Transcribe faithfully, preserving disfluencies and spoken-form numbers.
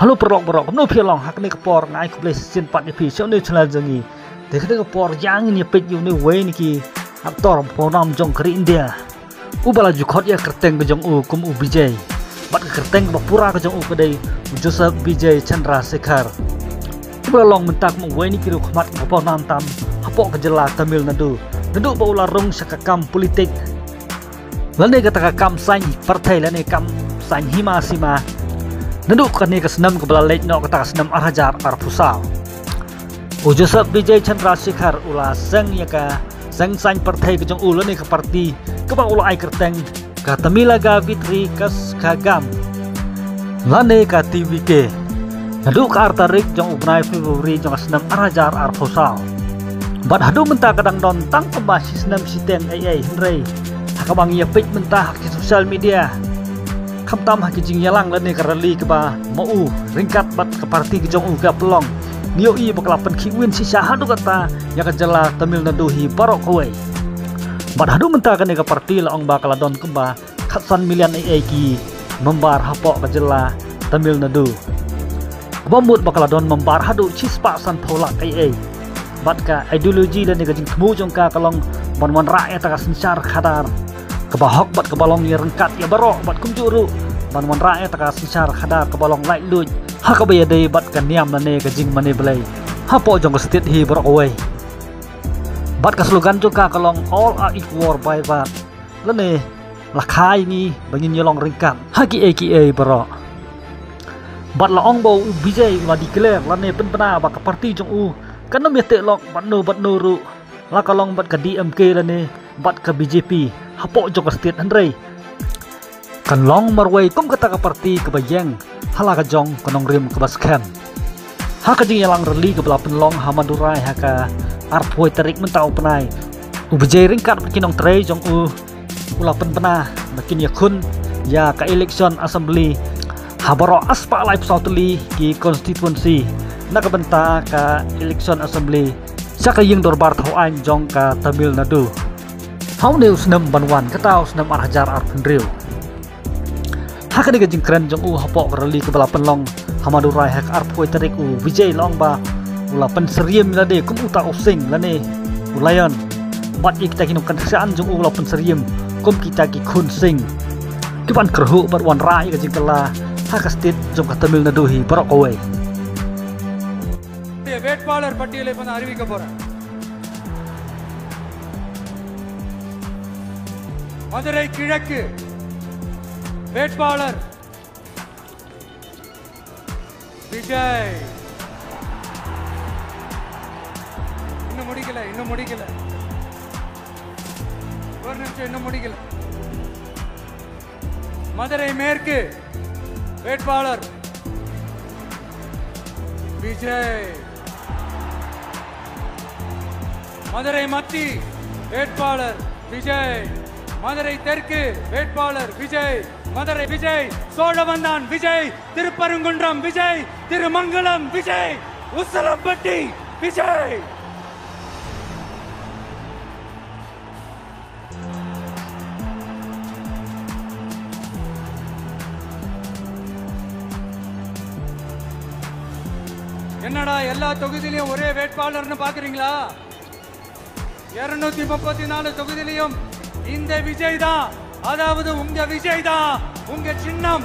Hello paralok baroh, kumno phi long? Ha kane ka por nga ai khublei shisien pat ïa phi sha une u channel jong ngi. Te kane ka por ïa ngin ïa peit ïa une uwei na ki actor ba pawnam jong ka ri India, uba la ju khot ïa ka kyrteng ka jong u kum u Vijay. Bad ka kyrteng kaba pura ka jong u ka dei u Joseph Vijay Chandrasekhar, uba la long mynta kum uwei na ki riewkhmat ba pawnam tam hapoh ka jylla Tamil Nadu, naduh ba u la rung sha ka kam politik lane kata ka kam saiñ pyrthei lane kam saiñ hima sima naduh kane ka snem kaba la leit noh, kata ka snem ar hajar arphew saw. U Joseph Vijay Chandrasekhar u la seng ïa ka seng saiñ pyrthei ka jong u lane ka parti kaba u la ai kyrteng ka Tamilanga Vitri Kazhagam lane ka T V K, naduh ka ar tarik jong u bnai February jong ka snem ar hajar arphew saw. Bad haduh mynta ka dang don tang kumba shi snem shiteng ei ei, hynrei ha kaba ngi ïa peit mynta ha ki social media, khamtam ha ki jingïalang lane ka rally kaba ma u ryngkat bad ka parti ka jong u ka pynlong, ngi ïohi ba ka la pynkhih win shisha haduh katta ïa ka jylla Tamil Nadu hi baroh kawei. Bad haduh mynta kane ka parti la ong ba ka la don kumba khatsan million ei ei ki member hapoh ka jylla Tamil Nadu, kaba mut ba ka la don member haduh shispah sanphew lak ei ei. Bad ka ideology lane ka jingthmu jong ka ka long ban wanrah ïa kata ka synshar khadar kaba hok bad kaba long ïa ryngkat ïa baroh, bad kumjuh ruh ban wanrah ïa kata ka synshar khadar kaba long laitluid ha kaba ïadei bad ka niam lane ka jingmane Blei hapoh jong ka state hi baroh kawei. Bad ka slogan jong ka ka long "All are equal by birth", lane la kha ïa ngi ba ngin ïa long ryngkat ha kiei kiei baroh. Bad la ong ba u Vijay u la declare lane pynbna ba ka parti jong u kan ym ïa teh lok bad no bad no ruh, la ka long bad ka D M K lane bad ka B J P hapoh jong ka state, hynrei kan long marwei kum kata ka parti kaba ïeng ha la ka jong ka nongrim kaba skhem. Ha ka jingïalang rally kaba la pynlong ha Madurai ha ka arphew tarik mynta u bnai, u Vijay ryngkat bad ki nongtrei jong u u la pynbna ba kin ïakhun ïa ka election assembly ha baroh arspah laiphew saw tylli ki constituency na ka bynta ka election assembly sha ka ïing dorbar thaw aiñ jong ka Tamil Nadu ha une u snem ban wan, kata u snem ar hajar arphew hynriew. Ha kane ka jingkren jong u hapoh ka rally kaba la pynlong ha Madurai ha ka arphew tarik, u Vijay la ong ba u la pynsyriem ïa lade kum uta u sing lane u lion, bad ïa kita ki nongkyrshan jong u u la pynsyriem kum kita ki khun sing kiban kyrhuh bad wanrah ïa ka jingkylla ha ka state jong ka Tamil Nadu hi baroh kawei. வேட்பாளர் பட்டியலை இப்ப நான் அறிவிக்க போறேன். மதுரை கிழக்கு வேட்பாளர் விஜய். இன்னும் முடிக்கல, இன்னும் முடிக்கல. ஒரு நிமிஷம், இன்னும் முடிக்கல. மதுரை மேற்கு வேட்பாளர் விஜய். மதுரை மத்தி வேட்பாளர் விஜய். மதுரை தெற்கு வேட்பாளர் விஜய். மதுரை விஜய். சோழவந்தான் விஜய். திருப்பரங்குன்றம் விஜய். திருமங்கலம் விஜய். உசிலம்பட்டி விஜய். என்னடா, எல்லா தொகுதியிலயும் ஒரே வேட்பாளர்னு பாக்குறீங்களா? இருநூத்தி முப்பத்தி நாலு தொகுதியிலையும் இந்த விஜய் தான், அதாவது உங்க விஜய் தான், உங்க சின்னம்